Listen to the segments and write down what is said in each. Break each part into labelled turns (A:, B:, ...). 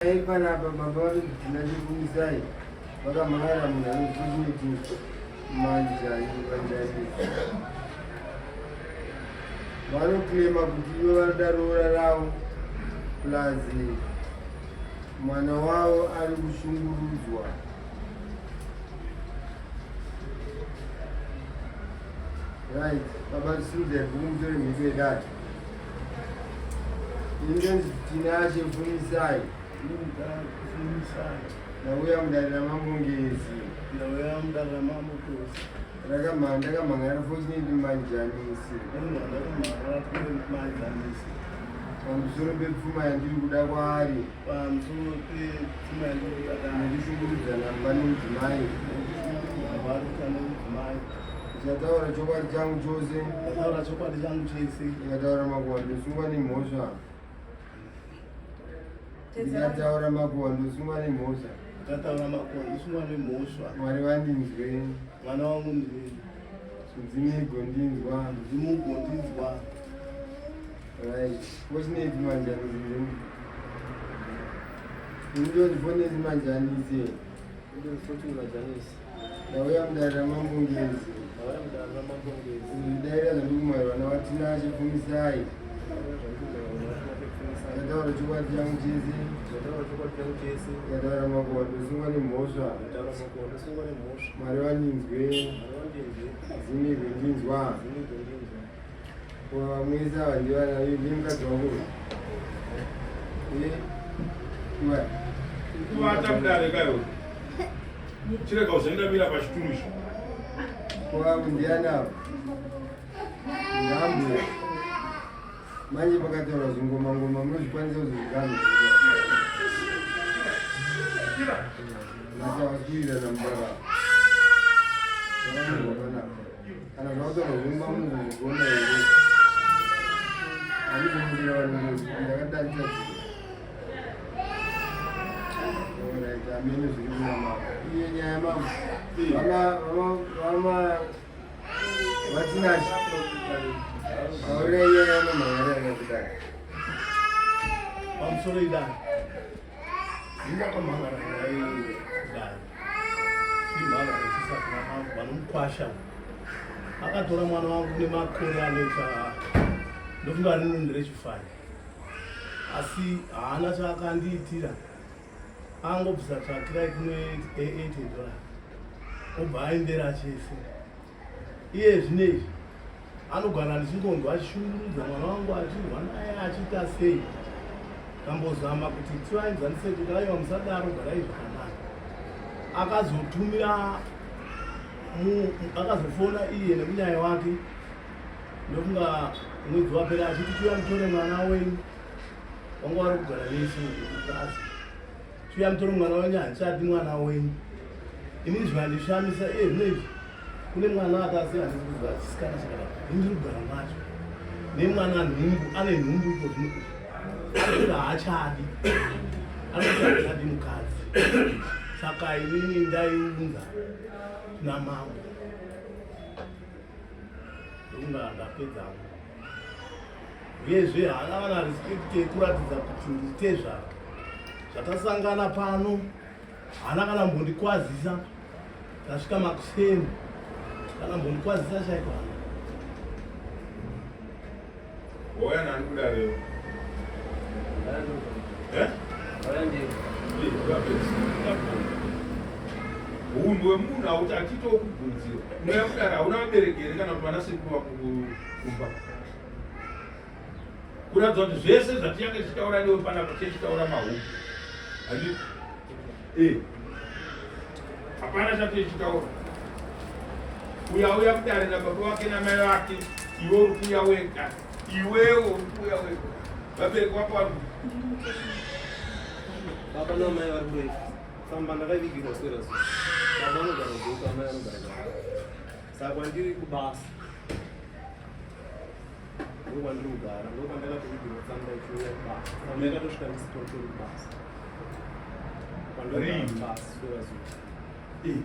A: Dai panapa baba vanoti Tinashe vakamhan'ara munhu anonzi Fortunate Manjani Manjani. Vanoclaima kuti ivo vanoda roora ravo plus mwana wavo ari kushungurudzwa. Right, baba simudzai bhuku mutore mhiko yedare. Inonzi Tinashe Fumisai. Ndauya mudare raMambo Ngezi.
B: Ndauya mudare raMambo Ngezi.
A: Ndakamhan'ara Fortunate Manjanisi.
B: Ndakamhan'ara Fortunate Manjanisi.
A: Pamusoro pepfuma yandiri kuda kwaari.
B: Pamusoro pepfuma yandiri kuda kwaari.
A: Nekushungurudzana mumba nemudzimai.
B: Nekushungurudzana nemudzimai.
A: Ndichataura chokwadi changu chose.
B: Ndataura chokwadi changu chese.
A: Ndikataura makuhwa ndosungwa nemhosva. Ndikataura makuhwa ndosungwa nemhosva.
B: Ndikataura makuhwa ndosungwa nemhosva.
A: Mwari vandinzwe.
B: Mwana wangu ndini.
A: Mudzimu igondinzwa.
B: Mudzimu ugondinzwa.
A: Right. Fortunate Manjanisi. Ndonzi Fortunate Manjanisi.
C: Ndonzi Fortunate Manjanisi.
A: Ndauya mudare raMambo Ngezi.
C: Ndauya mudare raMambo Ngezi.
A: Ndaira zvandikumwairwa naVaTinashe Fumisai. Ndataura chokwadi changu chese.
C: Ndataura chokwadi changu chese.
A: Ndataura makuhwa ndosungwa nemhosva.
C: Ndataura makuhwa ndosungwa nemhosva.
A: Mwari vandinzwe.
C: Mwari vandinzwe.
A: Zimigwe ndinzwa.
C: Zimigwe ndinzwa.
A: Vamwese ava ndivana ndimukadzi wangu. Eh? Iwe.
D: Kuvata mudare kayo. Chirega uzendamira pachituru icho.
A: Kwavo ndiani ava? Ndambuya. Manje pakataura zvingoma ngoma munozvikwanisa kuzozviganza. Masawaswira namubaba. Zvakanyorwa panapa. Kana zvakataurwa zvomba munozozvigona here? Handizomukira vanhu ngozi ndakadarika amene zviri kuna mama iye nyaya mama vama vatinashe taurirai nyaya yamama yari yakakudai
B: pamusoro idai ndingakamhangara nyaya idai imhangara ichisa kuna mambo vanomukwasha akatora mwana wangu nemakore anoita ndofunga rino nderechifani asi haana chaakandiitira angobvisa tsvakirai kuno 80 dollar obva aendera chese iye zvino izvi anogara ndichingonzwa achishungurudza mwana wangu achirwa naye achiita sei kambozama kuti tivaenzanise kuti aiwa musadaro garai zvakanaka akazotumira akazofona iye nemunyaya wake ndofunga mwedzi wapera achiti chiuya mutore mwana wenyu wanga wari kugara vese mukupurazi chiuya mutore mwana wenyu handichadi mwana wenyu ini zvandishamisa iye zvino izvi kune mwana akasi handisi kuziva chisikana chakadai ini ndiri kugara nacho nemwana nhumbu ane nhumbu iko zvino anoti haachadi anoti haachadi mukadzi saka inini ndaiunza kuna mambo Ndokunga ndapedza uyezve haana kana respect yekuratidza kuti nditezvara zvatasangana pano haana kana mbondikwazisa tasvika makuseni kana mbondikwazisa chaiko hana
D: Wauya nani kudare? Eh? Hunhu hwemunhu hauti atitokubvunzira. Unouya kudare hauna vabereki here kana kuti vana sekuru vako kumba? Kuratidza kuti zvese zvatinyange tichitaura newe panapa tichitaura mahuku. Handiti? Eh. Hapana chatichitaura. Uya uya kudare nababa vake namai vake, iwe uri kuuya wega. Iwewe uri kuuya wega. Vabereki vako vari
C: Baba namai vari kurefu. Tsamba ndakaivigirwa swera zuva. Baba vanogara kuGokwe, amai vanogara kuHarare. Saka kwandiri kubasa. Ndokwandiri kugara, ndokwandakatovigirwa tsamba ichiuya kubasa. Tsamba yakatosvika ndisitori kubasa. Kwandiri kubasa swera zuva.
D: Eh,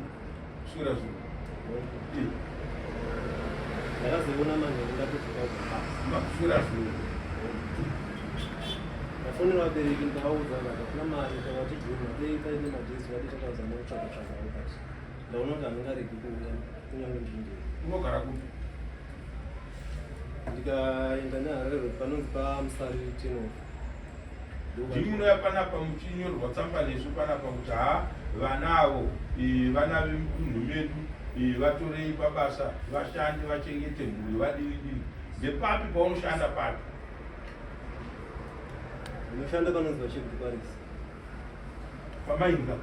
D: swera zuva. Eh.
C: Ndakazoiona manheru ndatodzoka kubasa.
D: Swera zuva.
C: Ndafonera vabereki ndikavaudza vakati hakuna mari takati June dei paine madhezi vati takazama kutsvaga tsvagawo but ndaona kuti handingaregi kuuya kunyange ndiri ndega.
D: Unogara kupi?
C: Ndikaenda neHarare Road panonzi paMusari Tinoff.
D: Ndimi munouya panapa muchinyorerwa tsamba nesu panapa kuti haa vana avo eh, vana vemudunhu medu eh, vatorei pabasa vashande vachengete mhuri vadini dini. Ndepapi paunoshanda papi?
C: Ndinoshanda panonzi paChegutu Paris.
D: Pamainga.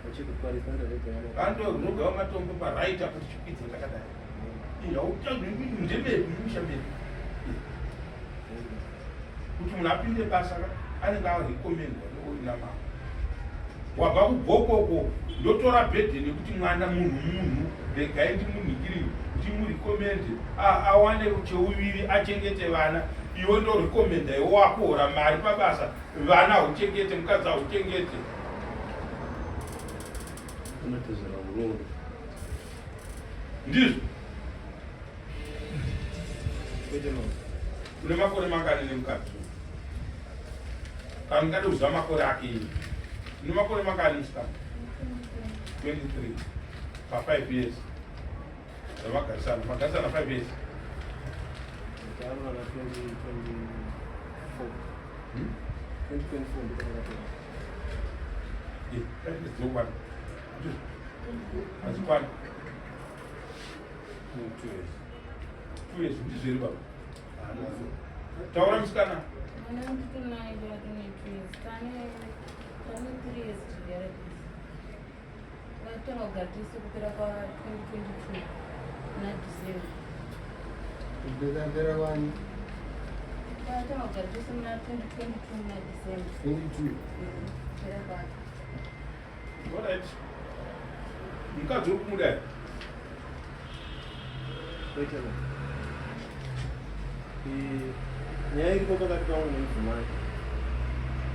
C: Pachegutu Paris panoita
D: Pandogawa matombo paright apo tichikwidza takadai. Ndembepi musha medu. Kuti munhu apinde basa anenge arekomendwa namama. Wabva kubhokoko ndotora bhedhe nekuti mwana munhu munhu regai ndimunhikirire ndimurekomende awane cheuviri achengete vana iwe ndorekomenda iwe wakuhora mari pabasa vana hauchengete mukadzi hauchengete
B: Unotezera uroro.
D: Ndizvo.
C: Kwete mama.
D: Une makore mangani nemukadzi uyu? Kana ndingade kuziva makore ake iye. Une makore mangani musikana? 23. Pa 5 years. Zvamagarisana. Magarisana 5 years.
C: Ndakaroora na 2024.
D: Hmm?
C: 2024 ndipo ndakatora.
D: Eh, 5 years dzokwana. Ndizvo. Hadzikwani.
A: 2 years.
D: 2 years ndizvo here baba? Taura musikana.
E: Mwana nditonaye atone 2 years. Tane tane 3 years together. Vakatanga kugara tese kupera kwa 2022 muna December.
A: Kupera kwani?
E: Vakatanga kugara tese muna 2022 muna December.
A: 22.
E: Kupera kwake.
D: Alright. Mukadzi uri kumuda here?
C: Kwete mama. Eh, nyaya iripo pakati pangu nemudzimai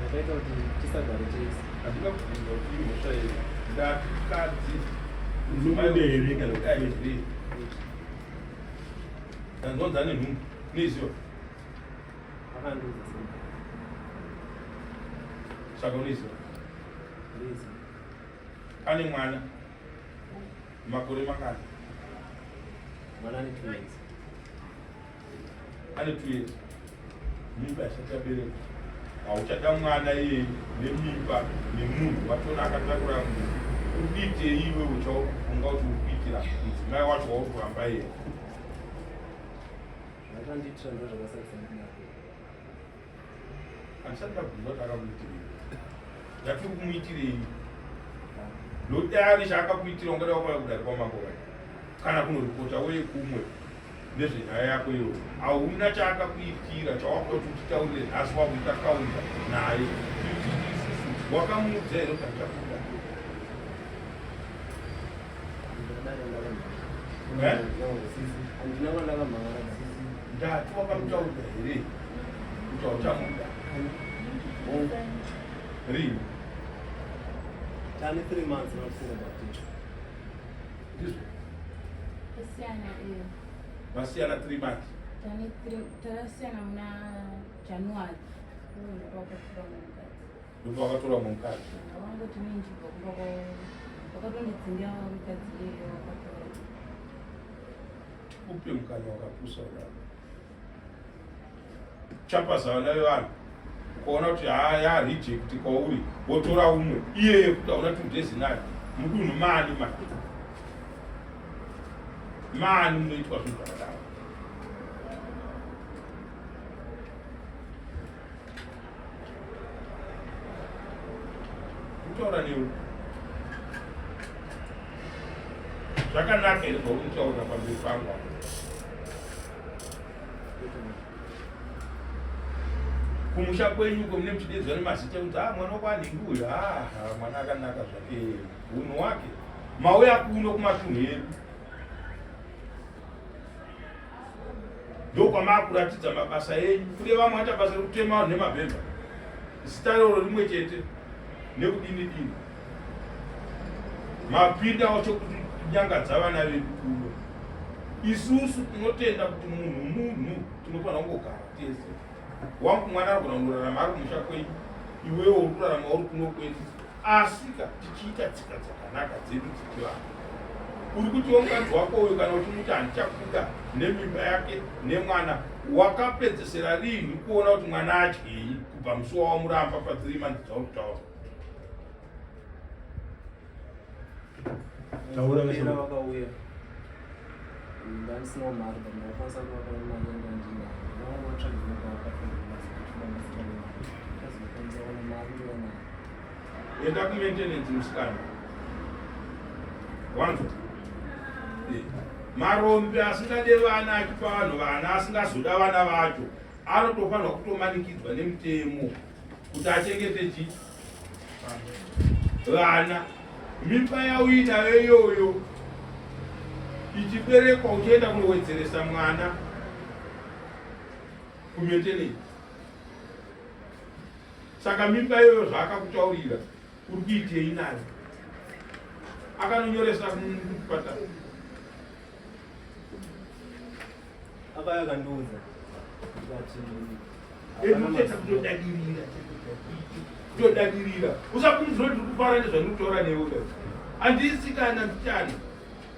C: yakaita kuti tisagare tese.
D: Handina kubvunza kuti imhosva yei. Ndati mukadzi.
B: Unomuda here kana
D: kuti here? Ndanzonzi ane nhumbu. Unoiziva?
C: Akandiudza sei?
D: Saka unoiziva?
C: Ndoiziva.
D: Ane mwana. Makore mangani?
C: Mwana ane 2 years.
D: Ane 2 years. Mimba isati yaberekwa. Hauchada mwana iyeye nemimba nemunhu wachona akatakura munhu. Uri kuitei iwewe chauri kufunga kuti uri kuitira mudzimai wacho wauri kuramba iyeye?
C: Zvakandiitira ndo zvakasarisa ndinako.
D: Handisati ndabvunza kuti akakuitirei. Ndati uri kumuitirei? Nokuti dai ane chaakakuitira ungada wakauya kudare kwamambo vai kana kunoripota weye kumwe nezvenyaya yako iyoyo. Hauna chaakakuitira chawakuda kuti utitaurire nhasi wakuita kaunda naye. Isusu wakamuudza here kuti handichakuda? Eh?
C: Handina kwandakamhangara.
D: Ndati wakamutaurira here kuti hauchamuda? Rini?
C: Tane 3 months nakusina baptism.
D: Ndizvo.
E: Tasiyana eh.
D: Masiyana 3 months.
E: Tane 3 tasiyana muna January. Ndopakatora mukadzi.
D: Ndopakatora mukadzi.
E: Wangoti ninjibva kumba kwavo. Vakatondidzingira mukadzi iyeyo wakatora.
D: Upe mukana wakapusa udaro. Chapasa vana vevanhu. Ukaona kuti haa ya reject kwauri wotora umwe iyeye kuti hauna 2 days naye mudunhu maani mani maani munoitwa zvinhu zvakadaro. Kutaura newe zvakanaka here zvauri kutaura pamberi pangu apa? Kumusha kwenyu uko mune muchidedzwa nemazita ekuti ah mwana wekwanhingi uyu ah mwana akanaka zvake hunhu wake mauya kuno kumatunhu edu ndokwamaakuratidza mabasa enyu kune vamwe vaita basa rekutema vanhu nemabhemba zita roro rimwe chete nekudini dini mapinda wacho kuti nyangadza vana vedu kuno isusu tinotenda kuti munhu munhu tinofanira kungogara tese. Wangu mwana anogona kundorarama ari kumusha kwenyu, iwewo uri kurarama uri kuno kwedu, asika tichiita tsika dzakanaka dzedu dzechivanhu. Uri kutiwo mukadzi wako uyu kana uchimuti handichakuda nemimba yake nemwana, wakapedzesera riini kuona kuti mwana adyei kubva musi wawamuramba padziri months dzauri kutaura?
B: Taura
C: Vapera vakauya ndandisinawo mari but ndakakwanisa kuvapa mari yanga ndinayo vanga vatsvagira kwavakaazokwanisa kuona mari ndovanayo.
D: Enda kumaintenance musikana. Wanzwa? Eh. Marombe asingade vana achipa vanhu vana asingazoda vana vacho anotofanirwa kutomanikidzwa nemutemo kuti achengete chii vana. Mimba yauinayo iyoyo ichiberekwa uchienda kunowedzeresa mwana kumaintenance. Saka mimba iyoyo zvaakakutaurira uri kuitei nayo? Akanonyoresa kuchipatara.
C: Akauya akandiudza ndikati
D: Ekucheta kutodadirira kutodadirira usakunzwa ndiri kufara nezvandiri kutaura newe ka handisi kana ndichani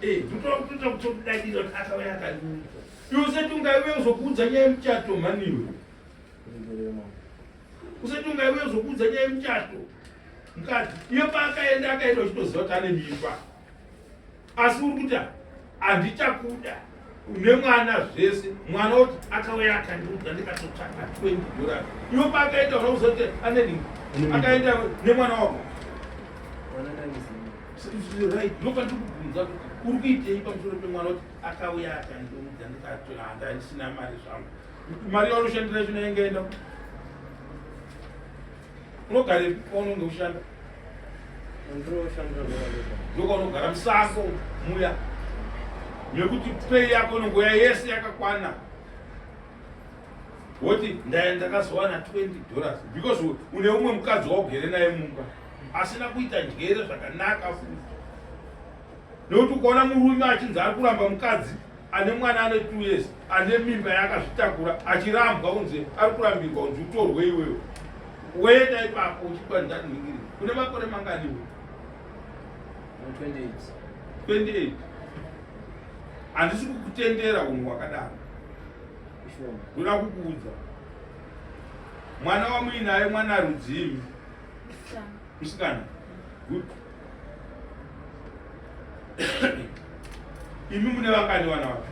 D: eh ndotoda kutoita kutodadirira kuti akauya akandiudza iwe usati ungaiwe uzokuudza nyaya yemuchato mhaniwe usati ungaiwe uzokuudza nyaya yemuchato mukadzi iye paakaenda akaenda uchitoziva kuti ane mimba asi uri kuti handichakuda nemwana zvese mwana oti akauya akandiudza ndikatotsvaka 20 dollars iwe paakaenda unokuziva kuti ane nini akaenda nemwana wako right ndopandiri kubvunza kuti uri kuitei pamusoro pemwana kuti akauya akandiudza ndikatohanda ndisina mari zvangu mari yaunoshandira yacho naingaenda Unogarepi kwaunonge ushanda? Ndokwaunogara musango muya nekuti pay yako inongoya yese yakakwana woti ndakazowana 20 dollars because une umwe mukadzi waugere naye mumba asina kuita njere zvakanaka futi nekuti ukaona murume achinzi ari kuramba mukadzi ane mwana ane 2 years ane mimba yaakazvitakura achirambwa unzi ari kurambirwa unzi utorwe iwewe woenda ipapo uchitwa ndanhingiri une makore mangani iwe?
C: 28.
D: 28. Handisi kukutendera unhu hwakadaro, ndoda kukuudza mwana wamuinaye mwana rudzii? Musikana. Good. Imi mune vangani vana vacho?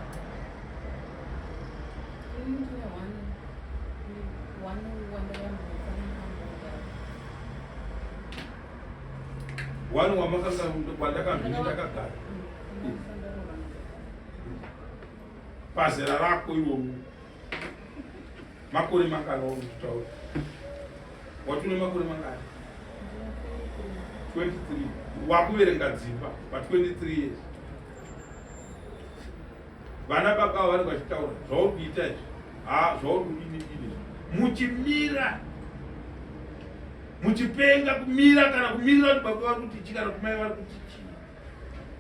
D: One wamakanga wandakambini ndakagara pazera rako iroro Makore mangani wauri kutaura? Wati une makore mangani? 23. Wakuverenga dzimba pa 23 years. Vana baba vari vachitaura zvauri kuita izvi. Ha, zvauri kudini dini. Muchimira. Muchipenga kumira kana kumirira kuti baba vari kuti chi kana kuti mai vari kuti chi.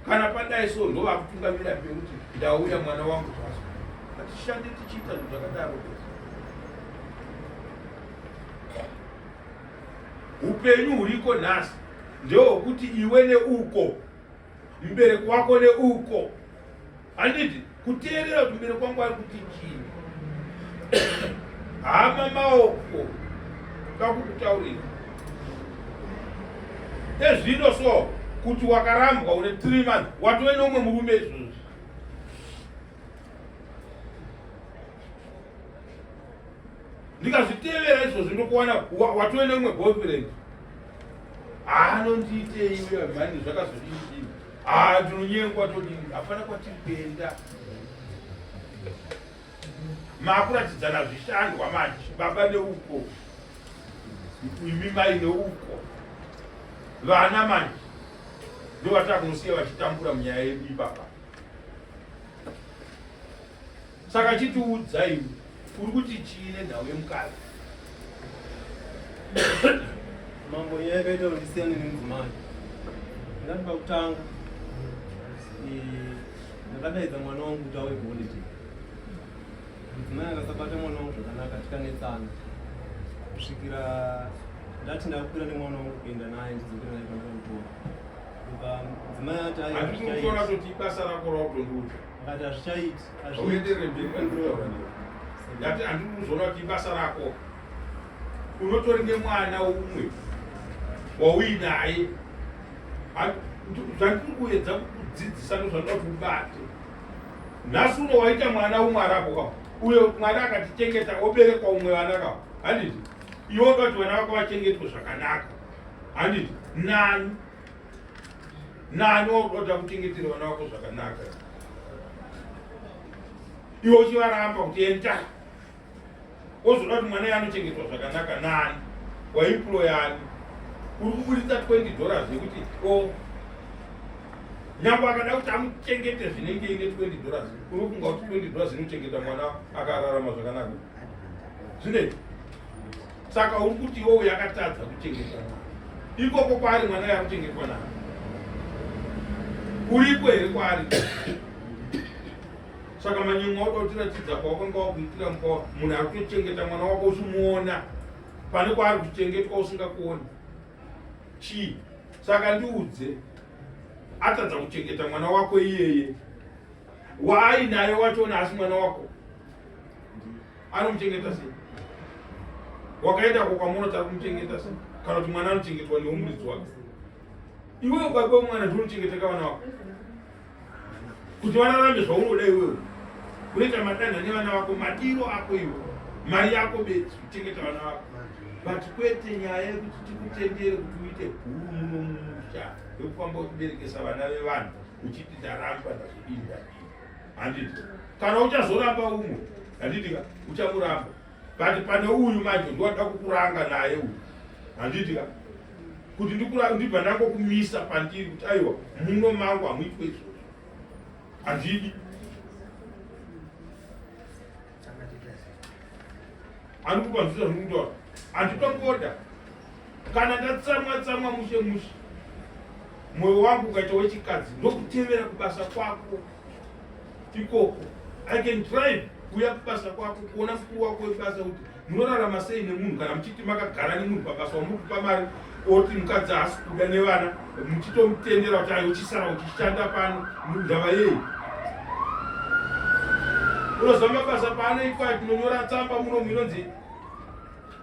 D: Kana padai so ndovakutungamira pekuti ndauya mwana wangu zvazo. Hatishande tichiita zvinhu zvakadaro. Upenyu huriko nhasi ndehwekuti iwe neuko mubereki wako neuko handiti kuteerera kuti mubereki wangu ari kuti chii hama maoko ndakukutaurira ezvino so kuti wakarambwa une 3 months watove neumwe murume izvozvi ndikazvitevera izvozvi ndokuwana watove neumwe boyfriend anondiitei uya mhani zvakazodini dini haa tinonyengwa todini hapana kwatiri kuenda makuratidzana zvishandwa manje baba neuko imi mai neuko vana manje ndovatakunosiya vachitambura munyaya yedu ipapa Saka chitiudza iwe uri kuti chii nenhau yemukadzi?
C: Mambo nyaya yakaita kuti ndisiyane nemudzimai. Ndingati pakutanga ndakadaidza mwana wangu kuti auye kuholiday. Mudzimai akasabata mwana wangu zvakanaka, tikanetsana kusvikira ndati ndakukwira nemwana wangu kuenda naye, ndidzokera naye pandakamutora. Ndobva mudzimai ati aiwa,
D: Handiti
C: hazvichaiti.
D: kutoona kuti ibasa rako rakutondiudza.
C: Akati hazvichaiti, hazviiti.
D: Uenderere mberi kwandinotaura ndiwe. Ndati handiti kuzoona kuti ibasa rako. Unotori nemwana umwe wauinaye. Zvandiri kuedza kukudzidzisa ndozvandinoda kuti ubate. Nhasi uno waita mwana umwe arapo ka. Uyo mwana akatichengeta oberekwa umwe vana ka. Handiti? Iwe unoda kuti vana vako vachengetwe zvakanaka. Handiti? Nani? Nani waunoda kuchengetera vana vako zvakanaka? Iwe uchivaramba kuti enda. Wozoda kuti mwana anochengetwa zvakanaka nani? Waiployani? Uri kuburitsa 20 dollars yekuti o nyangwe akada kuti amuchengete zvinenge ine 20 dollars, unofunga kuti 20 dollars inochengeta mwana akararama zvakanaka? Zvinei? Saka uri kuti iwewe yakatadza kuchengeta mwana ikoko kwaari, mwana yakuchengetwa nani? Uriko here kwaari? Saka manyemwe auda kutiratidza kwawakanga wakuitira mukawa munhu ari kutochengeta mwana wako uchimuona, pane kwaari kuchengetwa usingakuoni chii? Saka ndiudze, atadza kuchengeta mwana wako iyeye waainaye wachona, asi mwana wako anomuchengeta sei? Wakaenda ko kwamunoti ari kumuchengeta sei? Kana kuti mwana anochengetwa newe muridzi wake? Iwewe baba wemwana ndiunochengeta vana wako kuti vararame zvaunoda iwewe. Unoita madanha nevana vako, madiro ako iwe, mari yako bedzi kuchengeta vana vako, but kwete nyaya yekuti tikutendere kuti uite guru muno mumusha yekufamba uchiberekesa vana vevanhu uchiti ndaramba, ndazodii, ndadii. Handiti kana uchazoramba umwe, handiti ka uchamuramba, but pane uyu manje ndiwada kukuranga naye uyu, handiti ka kuti ndibva ndangokumisa pandiri kuti aiwa, muno mangu hamuitwe izvozvo, handidi. Andikupa nzisa zviri kutaura, handitongoda. Kana ndatsamwa tsamwa mushe mushe, mwoyo wangu ukaita wechikadzi, ndokutevera kubasa kwako ikoko. I can drive kuuya kubasa kwako kuona mukuru wako webasa kuti munorarama sei nemunhu, kana muchiti makagara nemunhu pabasa wamuri kupa mari, oti mukadzi haasi kuda nevana, muchitomutendera kuti ayo uchisara uchishanda pano. Ndava yei? Unoziva mabasa paanoitwa, tinonyora tsamba muno inonzi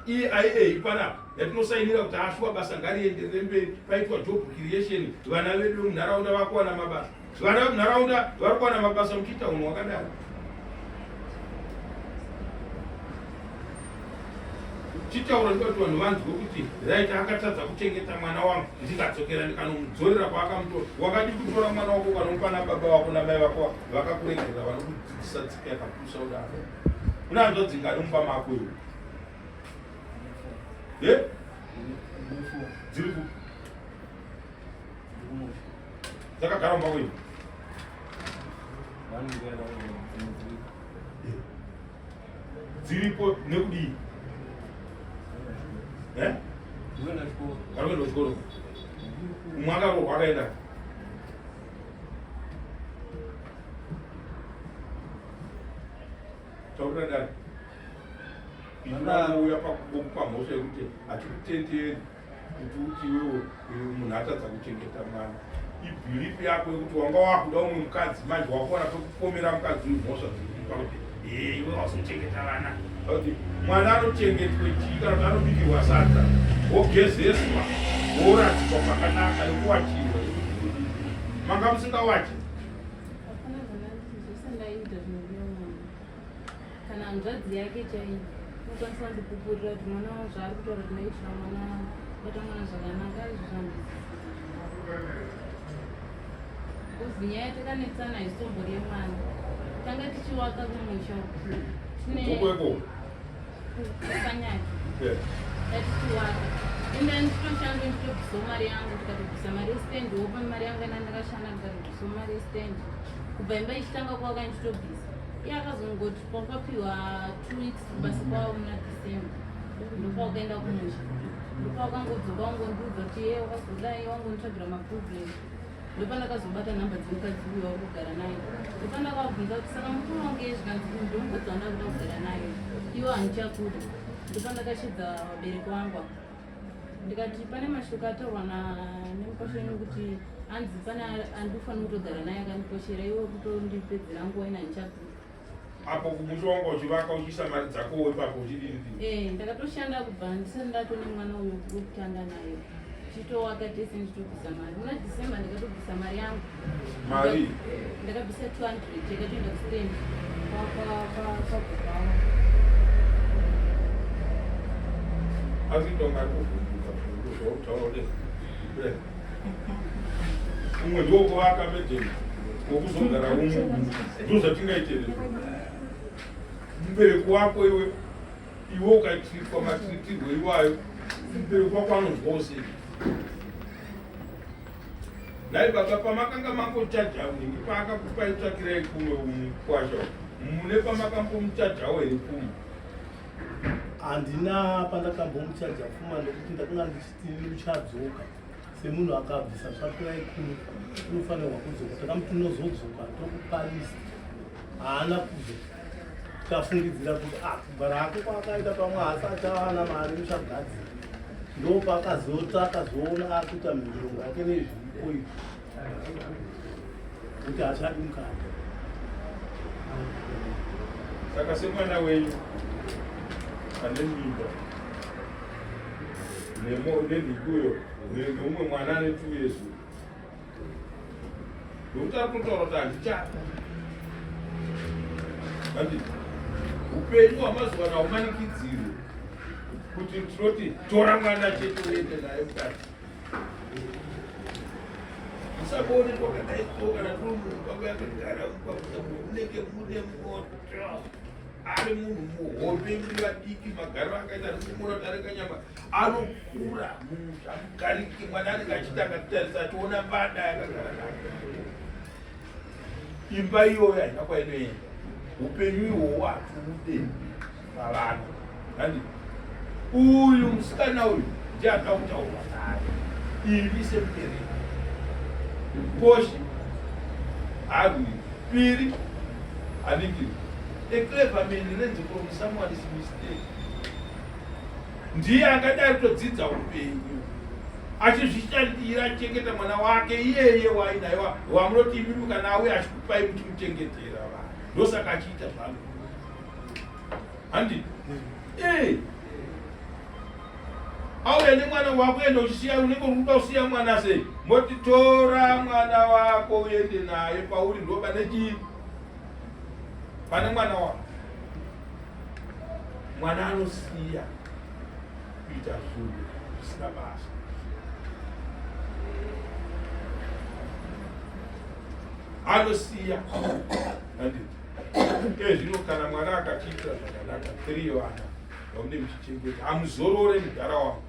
D: EIA panapa yatinosainira kuti ashuwa basa ngarienderere mberi, paitwa job creation, vana vedu vemunharaunda vakuwana mabasa. Vana vemunharaunda vari kuwana mabasa muchiita unhu hwakadaro. Chitaura ndikati vanhu vanzwe kuti right, akatadza kuchengeta mwana wangu, ndikadzokera ndikanomudzorera kwaakamutora. Wakadi kutora mwana wako ukanomupa nababa wako namai vako vakakuregerera, vanokudzidzisa tsika yakapusa kudaro? Una hanzvadzi ngani mumba mako iwe? Ye dziri kupi? Dzakagara mumba kwenyu? Dziripo nekudii? Eh? Vari kuenda kuchikoro. Umwe akarohwa akaenda. Taurira dare. Inouya pakupa mhosva yekuti hatikutenderi kuti uti iwewe munhu atadza kuchengeta mwana. Ibhilifu yako yekuti wanga wakuda umwe mukadzi, manje wakuona pekupomera mukadzi uyu mhosva dzekupa kuti ee iwe wazochengeta vana. Kuti mwana anochengetwe chii? Kana kuti anobikirwa sadza, wogezeswa, woradzikwa pakanaka nekuwachirwa. Manga musingawachi?
E: Hapana zvose ndaiita zvinodiwa mwana. Kana hanzvadzi yake chaiyo inokwanisa kundipupurira kuti mwana wangu zvaari kutaura kuti ndaiitira mwana, bata mwana zvakanaka, izvo zvandizisi. Because nyaya takanetsana haisitombori yemwana. Tanga tichiwaka kumusha uku. Tine
D: Uko
E: Panyati. Tatichiwaka. Enda nditoshanda, nditobvisawo mari yangu, ndikatobvisa mari yestand, wopa mari yangu enda ndakashanda, ndikatobvisawo mari yestand. Kubva imba ichitanga kuvaka ndichitobvisa. Iye akazongoti pakapiwa 2 weeks kubasa kwavo muna December, ndopawakaenda kumusha, ndopawakangodzoka wangondiudza kuti ye wakazodai, wangonditsvagira maproblem. Ndopandakazobata nhamba dzemukadzi uyu wauri kugara naye. Ndopandakavabvunza kuti saka mukurongei zvikanzi uyu ndomukadzi wandakuda kugara naye. Iwe handichakuda. Ndopandakashedza vabereki vangu ava. Ndikati pane mashoko ataurwa nemukwasha wenyu kuti hanzi pane andikufanira kutogara naye akandikoshera iwe kutondipedzera nguva ina handichakuda.
D: Apo kumusha wanga uchivaka uchiisa mari dzakowo ipapo uchidini?
E: Eh, ndakatoshanda kubva ndisati ndatone mwana uyu wekutanga naye. Chitowaka tese ndichitobvisa mari. Muna December ndakatobvisa mari yangu.
D: Mari?
E: Ndakabvisa 200 yakatoenda kustand. Pa pa pa pa pa.
D: Asi tonga kuvhunduka zvautaura kudai. Umwe ndokuvaka medheni wokuzogara umwe ndozvatingaite here mubereki wako iwe iwe ukaitirwa matiritirwo iwayo mubereki wako anonzwawo sei nhai baba pamakanga mangochaja nhingi paakakupai tsvakirai kumwe mukwasha mune pamakambomuchajawo here pfuma
B: handina pandakambomuchaja pfuma nekuti ndakanga ndichiti uchadzoka semunhu akabvisa tsvakirai kumwe unofanirwa kudzoka takamuti unozodzoka tokupa list haana kudzoka tikafungidzira kuti ah kugara hake kwaakaita pamwe haasati awana mari uchagadzira ndopaakazotsvaka zoona akuita mhirongo yake nezvipo izvi kuti hachadi mukati.
D: Saka semwana wenyu ane mimba nenhikuyo neumwe mwana ane 2 years nokuti ari kutotaura kuti handichada andi upenyu hwamazuva ano haumanikidzirwe kuti tinoti tora mwana chete uende naye mukati musakuone twakadai so kana turi mumba yakagara mumba munenge mune moto ari munhu muhombe muri vadiki magariro akaita ari kumona kuti ari kanyama anokura munhu amugariki mwana anenge achiti akatitarisa achiona mbada yakagara nake imba iyoyo haina kwainoenda upenyu ihwohwo hatiude pavanhu handi uyu musikana uyu ndiye anoda kutaurwa naye ini semubereki koshi harwi piri haningiri a clever man learns from someone's mistake ndiye angadai kutodzidza upenyu achizvishandira achichengeta mwana wake iyeye wainaye wamunoti imimi kana auya achikupai muchimuchengetera vanhu ndosaka achiita zvangu handi eh. Auya nemwana wako enda uchisiya unenge uri kuda kusiya mwana sei moti tora mwana wako uende naye pauri ndo pane chii pane mwana wako mwana anosiya kuita zvinhu zvisina basa anosiya handiti ezvino kana mwari akatiitira zvakanaka 3 vana vamune muchichengeta hamuzorore mudhara wangu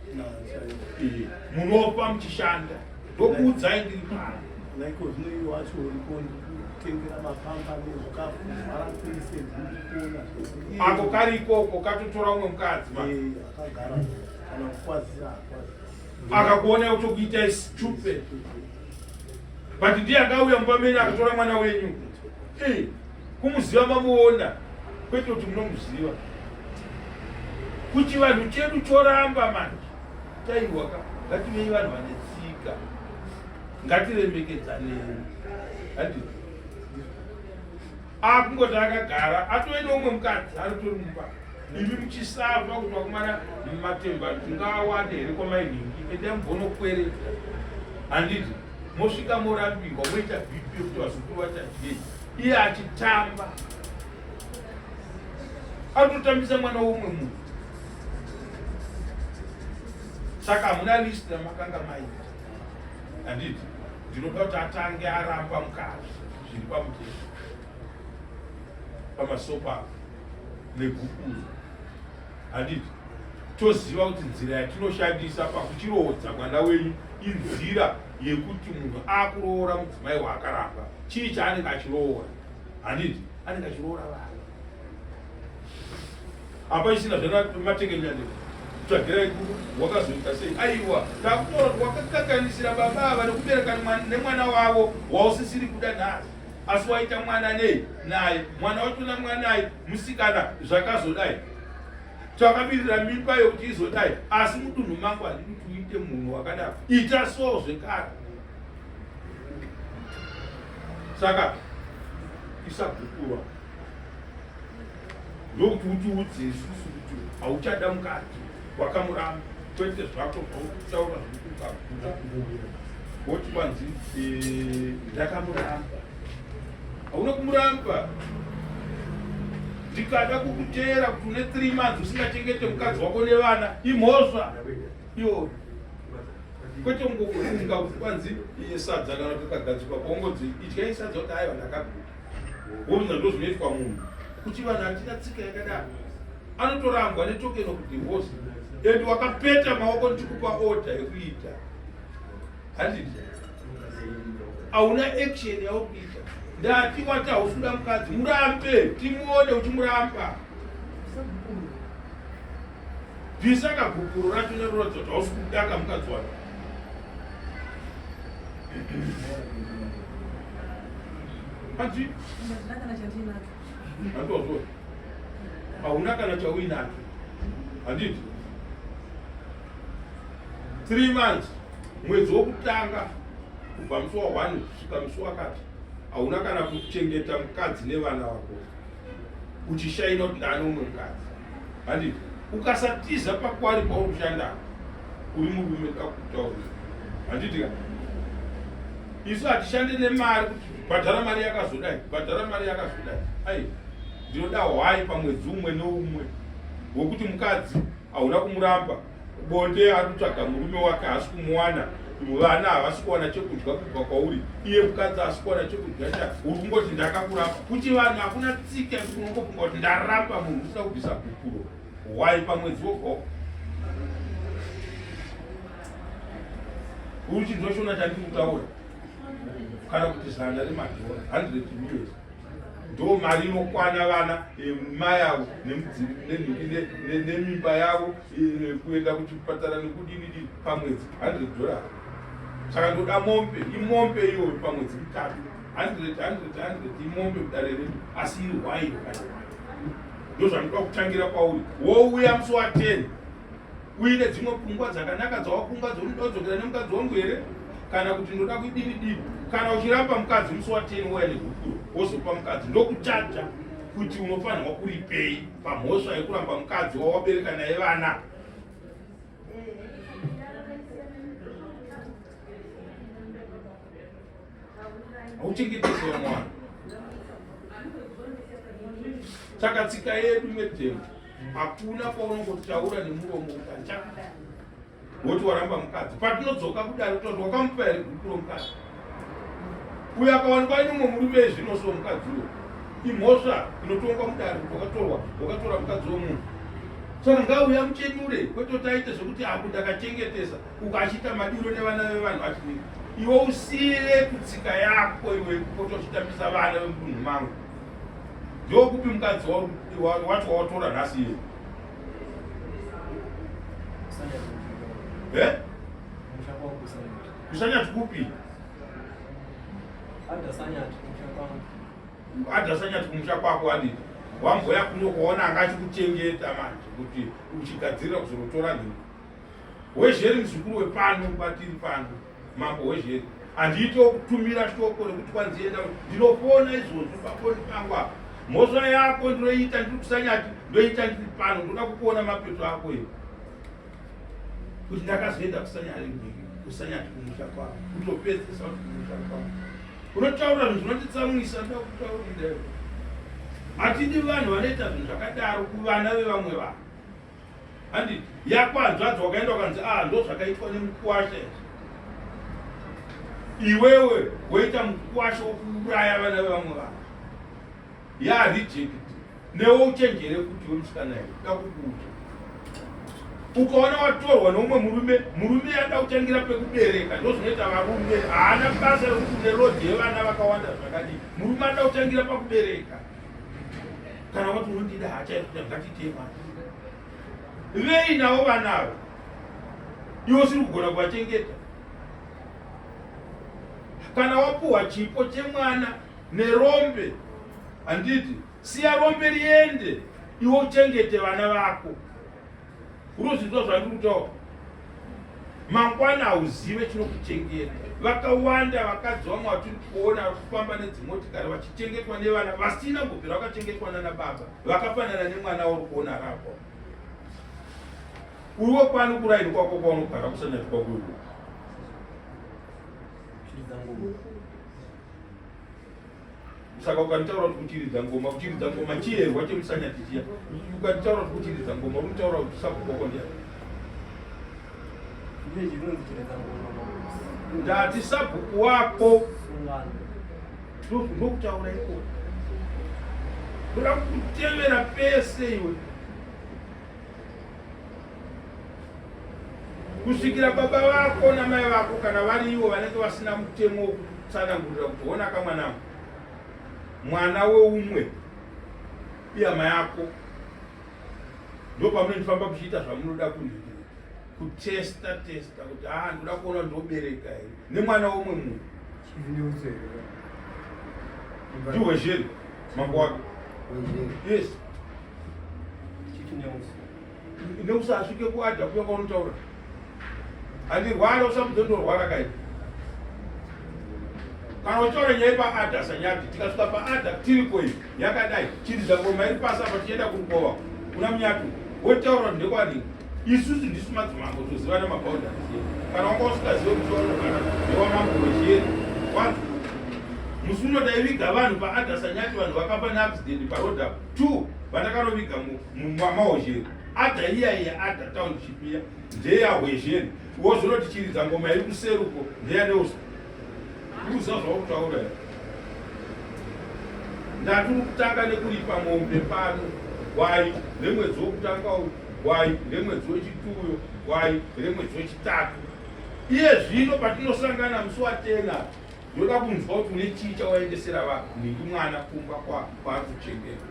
D: munofa muchishanda ndokuudzai ndiri pano
B: naiko zvino iwo wacho uripo ndikutengera mapamba nezvikafu zvara kwese ndikuona zvese
D: ako kari ikoko katotora umwe mukadzi ma
B: akagara kana kukwazisa akwazisa
D: akakuona kutokuitai stupid but ndiye akauya mumba menyu akatora mwana wenyu Eh, kumuziva mamuona kwete kuti munomuziva kuchivanhu chedu choramba manje taiwaka ngativei vanhu vane tsika ngatiremekedzanei handi akungoti akagara atove neumwe mukadzi aritori mumba imi muchisafa kuti vakomana matemba tingawane here kwamainhingi endai mubonokwereta handiti mosvika morambiwa moita bp yekuti vazukuru vachadyei iye achitamba atotambisa mwana womwe munhu saka hamuna list ramakanga maita handiti ndinoda kuti atange aramba mukadzi zviri pamutemo pamasopa negukuru handiti toziva kuti nzira yatinoshandisa pakuchiroodza mwana wenyu inzira yekuti munhu akuroora mudzimai waakaramba chii chaanenge achiroora handiti anenge achiroora vana apa isina zvana matengenyandeko Tsvagirai gudo wakazoita sei? Aiwa, takutaura kuti wakakaganisira baba ava nekubereka nemwana wavo wausisiri kuda nhasi, asi waita mwana nei naye, mwana wacho namwanai musikana zvakazodai. Takabirira mimba yokuti izodai, asi mudunhu mangu handidi kuti uite munhu wakadaro, ita so zvekare. Saka isagupurwa ndokuti utiudze isusu kuti hauchada mukadzi wakamuramba kwete zvako zvaukutaura zvikukaguta woti kwanzi eh, ndakamuramba hauna kumuramba ndikada kukuteera kuti une three months usingachengete mukadzi wako nevana imhosva iyoyo kwete kungofunga kuti kwanzi sadza kana kuti kagadzikwa paungodzi idyai sadza kuti aiwa ndakaguta wobvunza ndo zvinoitwa munhu kuti vanhu hatina tsika yakadaro anotorambwa netoken of divorce and wakapeta maoko ndichikupa order yekuita handiti hauna action yauri kuita ndati wati hausi kuda mukadzi murambe timuone uchimuramba bvisa kagupuro racho neroratidza kuti hausi kudaka mukadzi wacho hanzi handiwazvo hauna kana chauinacho handiti three months mwedzi wokutanga kubva musi wa one kusvika musi wakati hauna kana kuchengeta mukadzi nevana vako uchishaina kuti ndaane umwe mukadzi handiti ukasatiza pakwari pauri kushanda uri murume ndakutaurira handiti ka isu hatishande nemari kuti bhadhara mari yakazodai bhadhara mari yakazodai ai ndinoda hwai pamwedzi umwe neumwe wekuti mukadzi hauna kumuramba Bonde ari kutsvaga murume wake haasi kumuwana, vana havasi kuwana chekudya kubva kwauri, iye mukadzi haasi kuwana chekudya cha uri kungoti ndakakuramba. Kuti vanhu hakuna tsika yekuti unongofunga kuti ndaramba munhu usina kubvisa gupuro. Why pamwedzi woga woga? Uri chinzwa shona chandiri kutaura kana kuti zana remadhora 100 US ndo mari inokwana vana eh, mai avo nemimba yavo eh, kuenda kuchipatara nekudini dini pamwedzi 100 dollar saka ndoda mombe imombe iyoyo pamwedzi mutatu 100 100 100 imombe kudare redu asi iri hwai ndozvandinoda kutangira kwauri wouya musi wa 10 uine dzimwe pfungwa dzakanaka dzawafunga dzaunoda kudzokera nemukadzi wangu here kana kuti ndoda kudini dini kana uchiramba mukadzi musi wa 10 wouya negupuro wozopa mukadzi ndokuchaja kuti unofanirwa kuripei pamhosva yekuramba mukadzi wawabereka naye vana hauchengetese vamwe vanhu saka tsika yedu medemo hakuna kwaunongotaura nemuromo kuti handichakuda woti waramba mukadzi patinodzoka kudare kutoti wakamupa here gupu romukadzi uyo akawanikwa aine mumwe murume zvino so mukadzi uyo imhosva inotongwa mudare kuti wakatorwa wakatora mukadzi wemunhu saka ngauya muchenure kwete kuti aite zvekuti apo ndakachengetesa uko achiita madiro nevana vevanhu achidii iwe usiire kutsika yako iwe kupota uchitambisa vana vemudunhu mangu ndokupi mukadzi wacho wawatora nhasi iye eh? kusanyati kupi adasanyati kumusha kwako anditi wamboya kuno kuona anga achikuchengeta manje kuti uchigadzirira kuzonotora nhingi Wezheri muzukuru wepano patiri pano mambo wezheri handiite kutumira shoko rekuti kwanzi enda ndinofona izvozvi pafoni pangu apa mhosva yako ndinoita ndiri kusanyati ndoita ndiri pano ndoda kukuona mapeto ako iwe kuti ndakazoenda kusanyati kumusha kwako kutopedzesa kuti kumusha kwako unotaura zvinhu zvinotitsamwisa ndoda kutaurira hatidi vanhu vanoita zvinhu zvakadaro kuvana vevamwe vanhu Handiti yako hanzvadzi wakaenda ukanzi ah ndozvakaitwa nemukuwasha izvi. Iwewe woita mukuwasha wokuuraya vana vevamwe vanhu. Ya reject. Newe uchenjere kuti iwe musikana iwe ndakukuudza. Ukaona watorwa neumwe murume, murume anoda kutangira pekubereka ndozvinoita varume. Haana basa rekuti une load yevana vakawanda zvakadii. Murume anoda kutangira pakubereka. Kana wati unondida hachaita ngatiite mwana. Vei navo vana ava, iwe usiri kugona kuvachengeta. Kana wapuhwa chipo chemwana nerombe, handiti siya rombe riende, iwe uchengete vana vako. Urozvinzwa zvandiri kutaura? Mangwana hauzive chinokuchengeta. Vakawanda vakadzi vamwe vatiri kuona vari kufamba nedzimotikari vachichengetwa nevana vasina kubvira vakachengetwa nana baba, vakafanana nemwana wauri kuona rako. Uriwe kwani kuraini kwako kwaunogara kusanyati kwako iwe. Saka ukanditaura kuti kuchiridza ngoma, kuchiridza ngoma chiyerwa chemusanyati chiya. Ukanditaura kuti kuchiridza ngoma, uri kutaura kuti sabhuku wako ndiani? Ndati sabhuku wako. Ndokutaura ikoko. Ndoda kukutevera pese iwe. Kusvikira baba vako namai vako kana vari ivo vanenge vasina mutemo wokutsanangurira kuti honaka mwanangu, mwana weumwe ihama yako, ndopamunondifamba kuchiita zvamunoda kunhikira kutesta testa kuti ah ndoda kuona ndobereka here nemwana womwe munhu. Ndiwezheri mambo wake. Yes. Nekusasvike kuadha kuya kwaunotaura. Handirwara usamudze ndorwara kai. Kana uchitaura nyaya paadha sanyati tikasvika paadha tiriko iyi yakadai chiridza ngoma iri pasi apa tichienda kurukova kuna munyatu wotaura kuti ndekwadii isusu ndisu madzimambo tozivana maboundaries edu kana wanga usikazive kuti wanogara ndewamambo wezheri wanzi musi uno taiviga vanhu paadha sanyati vanhu vakafa neaccident paroad apo two vandakanoviga mumahozheri adha iya iya adha township iya ndeyahwezheri wozonoti chiridza ngoma iri kuseruko ndeyaneusa uza zvaukutaura ndati uri kutanga nekuripa mombe pano gwai remwedzi wokutanga uyu gwai remwedzi wechituyo gwai remwedzi wechitatu iye zvino patinosangana musi watena Ndoda kunzwa kuti une chii chawaendesera vanhingi mwana kumba kwaari kuchengeta.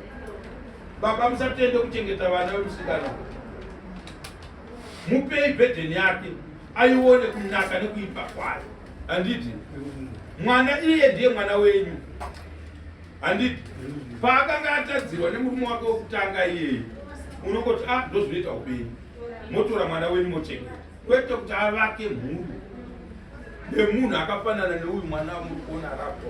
D: Baba musatende kuchengeta vana vemusikana. Mupei bhedheni yake aione kunaka nekuipa kwayo. Handiti? Mwana iye ndiye mwana wenyu. Handiti? Paakanga atadzirwa nemurume wake wekutanga iyeyi, unongoti ah ndozvinoita upenyu. Motora mwana wenyu mochengeta. Kwete kuti avake mhuri nemunhu akafanana neuyu mwana wamuri kuona rapo.